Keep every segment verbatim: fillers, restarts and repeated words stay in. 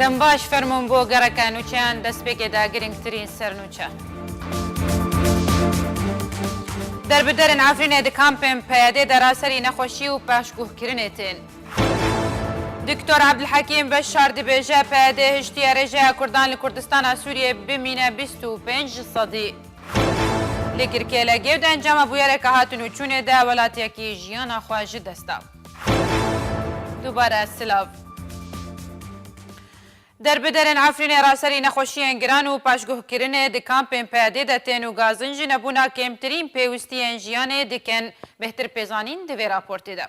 Em baş fermûn bo gereke nûçeyan destpêkê de girîngtirîn sernûçe. Derbiderên Efrînê di kampên P Y D'ê de raserî nexweşî û paşguhkirinê tên. Doktor Ebdulhekîm Beşar dibêje P Y D hiştiye rêjeya Kurdan li Kurdistana Sûriyê bimîne bîst û pênc ji sedî. Li Girkê Legê û di encama bûyereke hatin û çûnê de welatiyekî jiyana xwe ji dest da. Dubare silav. Derbiderên Efrînê raserî nexweşiyên giran û paşguhkirinê di kampên P Y D'ê de tên û gazin ji nebûna kêmtirîn pêwistiyên jiyanê dikin. Bêhtir pêzanîn di vê raportê de.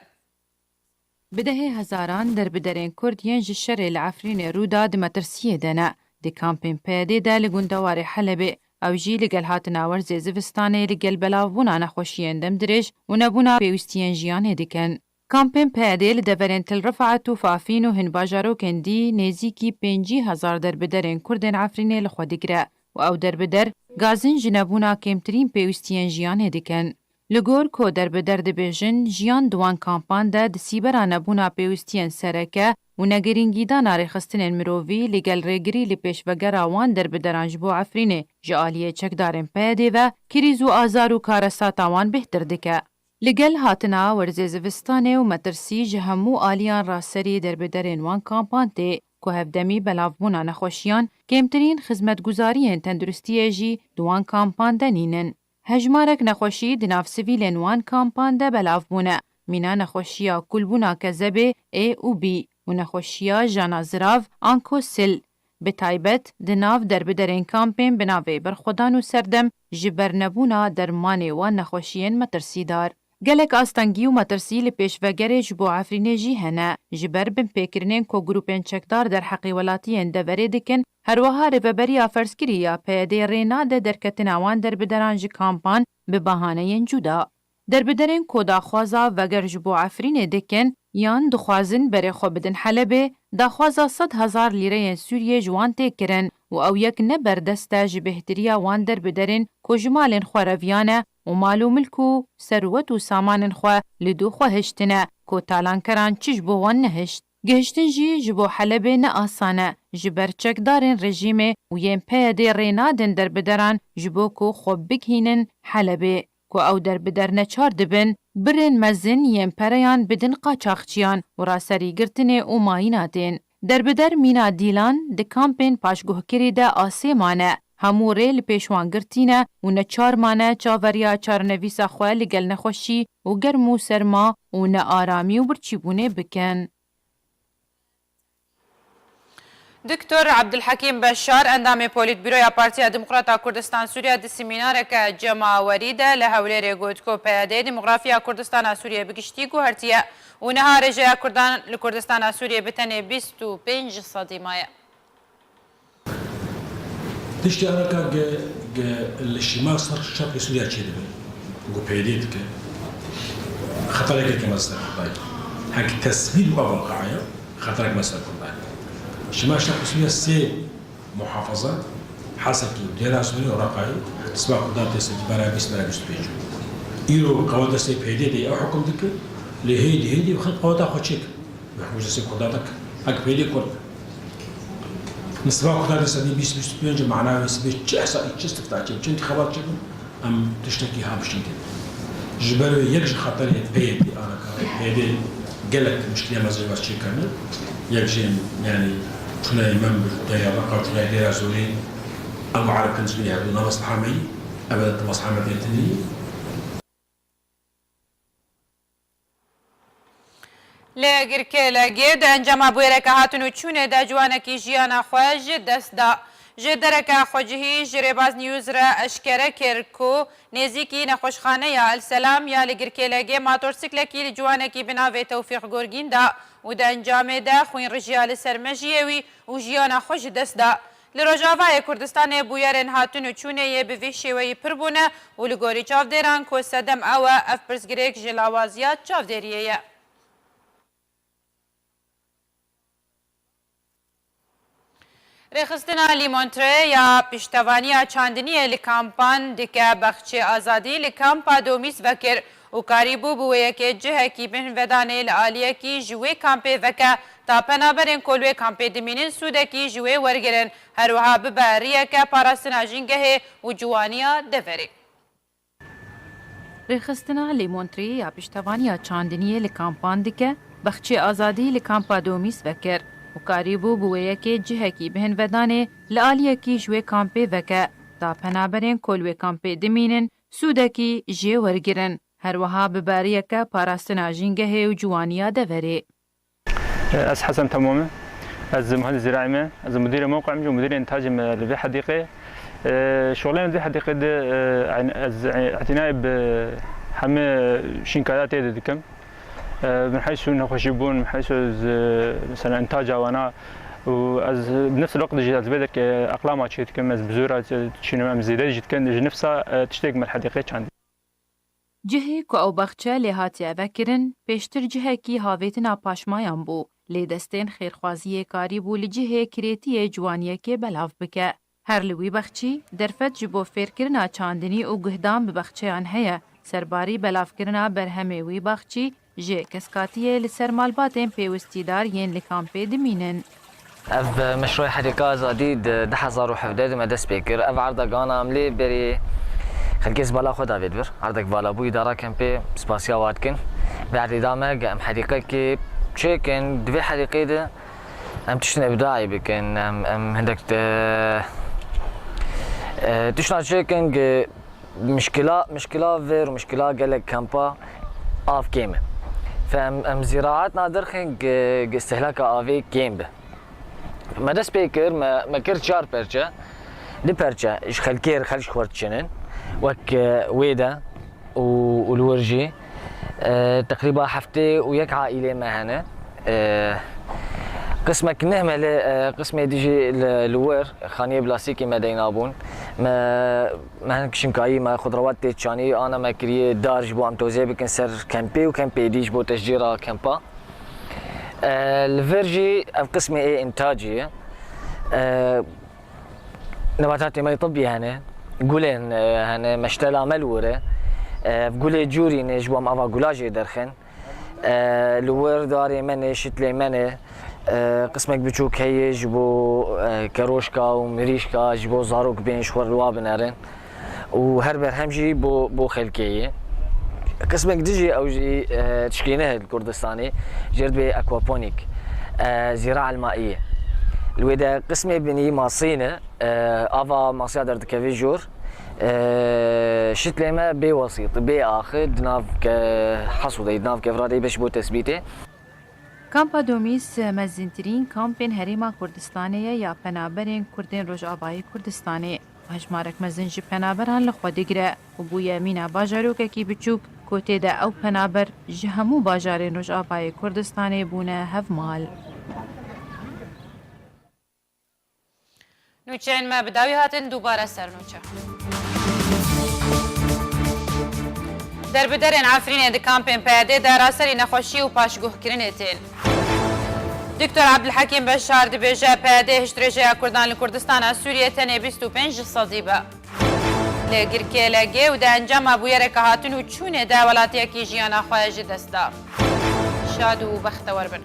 Bi dehê hezaran derbiderên Kurd yên ji şerê li Efrînê rû da di metirsiyê de ne. Di kampên P Y D'ê de li gundewarê Helebê, ew jî li gel hatina werzê zivistanê li gel belavbûna nexweşiyên demdirêj û nebûna pêwistiyên jiyanê dikin. Kampên P Y D'ê li deverên Til Rifat û Fafîn û hin bajarokên dî nêzîkî pêncî hezar derbiderên Kurdên Efrînê li xwe digire û ew derbider gazin ji nebûna kêmtirîn pêwistiyên jiyanê dikin. Li gor ku derbider dibêjin, jiyan di wan kampan de di sîbera nebûna pêwistiyên sereke û negirîngîdana rêxistinên mirovî li gel rêgirî li pêşvegera wan derbideran ji bo Efrînê ji aliyê çekdarên P Y D'ê ve krîz û azar û karesata wan bêhtir dike. Li gel hatina werzê zivistanê û metirsî ji hemû aliyan raserî derbiderên wan kampan tê ku hevdemî belavbûna nexweşiyan, kêmtirîn xizmetguzariyên tenduristiyê jî di wan kampan de nînin. Hejmarek nexweşî di nav sivîlên wan kampan de belav bûne. Mîna nexweşiya kûlbûna kezebê A û B û nexweşiya jana zirav anko sil, bi taybet di nav derbiderên kampên bi navê Berxwedan û Serdem ji ber nebûna dermanê wan nexweşiyên metirsîdar. Gelek astengî û metirsî li pêşvegerê ji bo Efrînê jî hene. Ji ber binpêkirinên ku grûpên çekdar derheqê welatiyên deverê dikin, herwiha rêveberiya ferzkirî ya P Y D'ê rê nade derketina wan derbideran ji kampan bi bahaneyên cuda. Derbiderên ku daxwaza veger ji bo Efrînê dikin yan dixwazin berê xwe bidin Helebê, daxwaza sed hezar lîreyên Sûriyê ji wan tê kirin û ew yek ne berdest e ji bêhtiriya wan derbiderên ku ji malên xwe reviyane û mal û milk û serwet û samanên xwe li dû xwe hiştine ku talankeran çi ji bo wan nehişt. Gihiştin jî ji bo Helebê ne asan e, ji ber çekdarên rejîmê û yên P Y D'ê rê nadin derbideran ji bo ku xwe bigihînin Helebê, ku ew derbider neçar dibin, birên mezin yên pereyan bidin qaçaxçiyan û raserî girtinê û mayîna tên. Derbider mîna dîlan di kampên paşguhkirî de asê mane. Hemû rê li pêş wan girtî ne û neçar mane çaveriya çarenivîsa xwe li gel nexweşî û germ û serma û nearamî û birçîbûnê bikin. Doktor Abdulhekîm Beşar, endamê Polîtbîroya Partiya Demokrata Kurdistan Sûriye di semînareke cemawerî de li Hewlêrê got ku P Y D demografiya Kurdistana Sûriye bi giştî guhertiye û niha rêjeya Kurdan li Kurdistana Sûriye bi tenê bîst û pênc sedî maye. Tiştê anaka ge, ge li şima ser şerqê Sûriye çêdibe, ku P Y D dike. Xetereke ke me ser Kurdayê. Hek tesbît û ev waqiaya, xeterek me ser Kurdayê. Şima şerqê Sûriye sê muhafaza, Hesekî û Dêra Zorî û Reqayê, siba Kurdan tê ser bera bîst, bera bîst û pênc. Îro qeweta destê P Y D de ew hukum dike, lê hêdî hêdî xelk qeweta xwe çêk. Hikûmetê Kurdan dike. Hek P Y D Kurd. Min siba Kurdan dê sedî bîst, bîst û pênc mana wê sibê çi hesa-, çi istifta çêbin, çi intixabat çêbin, em tiştekî ha bişînin. Ji ber wê yek ji xeterê P Y D anaka, P Y D gelek muşkilê mezin ji ber çêkirine. Yek jê, yanî, çûnayê Menbir, Derya Reqa, çûnayê Dêra Zorê, ew erkin ji vê herdû ne mesleha me yî, ev e mesleha me tê tinî. Li Girkê Legê di encama bûyereke hatin û çûnê de ciwanekî jiyana xwe ji dest da. Ji dereke xwecihî ji Rêbaz News re eşkere kir ku nêzîkî nexweşxaneya El Selam ya li Girkê Legê matorsiklekî li ciwanekî bi navê Tewfîq Gorgîn da û di encamê de xwîn rijiya li ser mejiyê wî û jiyana xwe ji dest da. Li Rojavayê Kurdistanê bûyerên hatin û çûnê yê bi vî şêweyî pir bûne û li gorî çavdêran ku sedem ew e, ev pirsgirêk ji lawaziya çavdêriyê ye. Rêxistina Lîmontre ya piştevaniya çandiniyê li kampan dike. Baxçê Azadî li kampa Domîs vekir û karîbû bi wê yekê cihekî bihinvedanê li aliyekî ji wê kampê veke, ta penaberên ku li wê kampê dimînin sûdekî ji wê wergirin, her wiha bibe riyeke parastina jîngehê û ciwaniya deverê. Rêxistina Lê Montrî ya piştevaniya çandiniyê li kampan dike, bexçê azadî li kampa Domîs vekir û karîbû bi wê yekê cihekî bihinvedanê li aliyekî ji wê kampê veke, ta penaberên ku li wê kampê dimînin sûdekî jê wergirin, her wiha bibe riyeke parastina jîngehê û ciwaniya deverê. Ez Hesen Temom im. Ez muhendis zîraî me. Ez mudîrê mewqe im û mudîrê întacê me li vê hedîqê. Şixulê me di vê hedîqê de, ez îtinayê bi hemî şînkaya tê de dikim. Min heysu nexweşî bûn, min heysu ez, mesela, întaca wana û ez bi nefs el-waqt jî ez vê derê eqlama çê dikim, ez bi zora çînim, em zêde jî dikin, ji nefsa tiştê me li hedîqê çandî. Cihê ku ew baxçe lê hatiye vekirin, pêştir cihekî havêtina paşmayan bû, lê destên xêrxwaziyê karîbû li cihê kirêtiyê ciwaniyekê belav bike. Her li wî baxçî, derfet ji bo fêrkirina çandinî û guhdan bi baxçeyan heye. Serbarî belavkirina berhemê wî baxçî jê keskatiyê li ser malbatên pêwistîdar yên li kampê dimînin. Ev, e, meşrûê Hedîqa Azadî di du hezar û hevdeh de me dest pê kir. Ev erda gana em lê berî xelkê ji bala xwe davêt vir. Erdek vala bû, îdara kempê spasiya wan dikin. Vê erdê da me ge em hedîqekê çêkin, di vê hedîqê de em tiştên îbdaî bikin, em, em hindek, e, e, tiştan çêkin ge mişkila, mişkila vêr û mişkila gelek kempa av kêm e. Fe em, em zîraet nadirxin ge, ge istihlaka avê kêm be. Me dest pê kir, me, me kir çar perçe. Du perçe ji xelkê re, xelk ji xwe re diçinin. Wek, e, wê de û, û li wir jî, e, teqrîba heftê û yek aîlê me hene. E, qismek neh me li, e, qismê dijî li, li wir xaniyê plastîkî me deyna bûn. Me, me hin kişinkayî me xudrawat tê çanî, ana me kiriye dar ji bo em tozê bikin ser kempê û kempê dî ji bo teşcîra kempa. E, li vir jî ev qismê ê întacî ye. E, nebatatê me yê tibbî hene, gulên, e, hene, meştela me li wir e. E, ev gulê cûrî ne, ji bo em ava gula jê derxin. E, li wir darê me ne, şitlê me ne. E, qismek biçûk heye ji bo, e, keroşka û mirîşka, ji bo zarok bên ji xwe li wa binerin. û her berhem jî bo, bo xelkê ye. Qismek dijî ew jî, e, tişkî ne li Kurdistanê, jê re dibê aquaponik, e, zîra elmaî ye. Li wê de qismê binî masî ne, e, ava masiya derdikeve jor. E, şitlê me bê wesît, bê axir, di nav ke-, hesûdeyî, di nav kevradeyî beş bo tesbîtê. Kampa Domîs mezintirîn kampên Herêma Kurdistanê ye ya penaberên Kurdên Rojavayê Kurdistanê. Hejmarek mezin ji penaberan li xwe digire û bûye mîna bajarokekî biçûk ku tê de ew penaber ji hemû bajarên Rojavayê Kurdistanê bûne hevmal. Nûçeyên me bi dawî hatin, dubare ser nûçe. Derbiderên Efrînê di kampên P Y D'ê de raserî nexweşî û paşguhkirinê tên. Doktor Abdulhekîm Beşar dibêje, P Y D hiştrêjeya Kurdan li Kurdistana Sûriyê tenê bîst û pênc ji sedî be. Li Girkê L G û di encama bûyereke hatin û çûnê de welatiyekî jiyana xwe ji dest da. Şad û bextewar bin.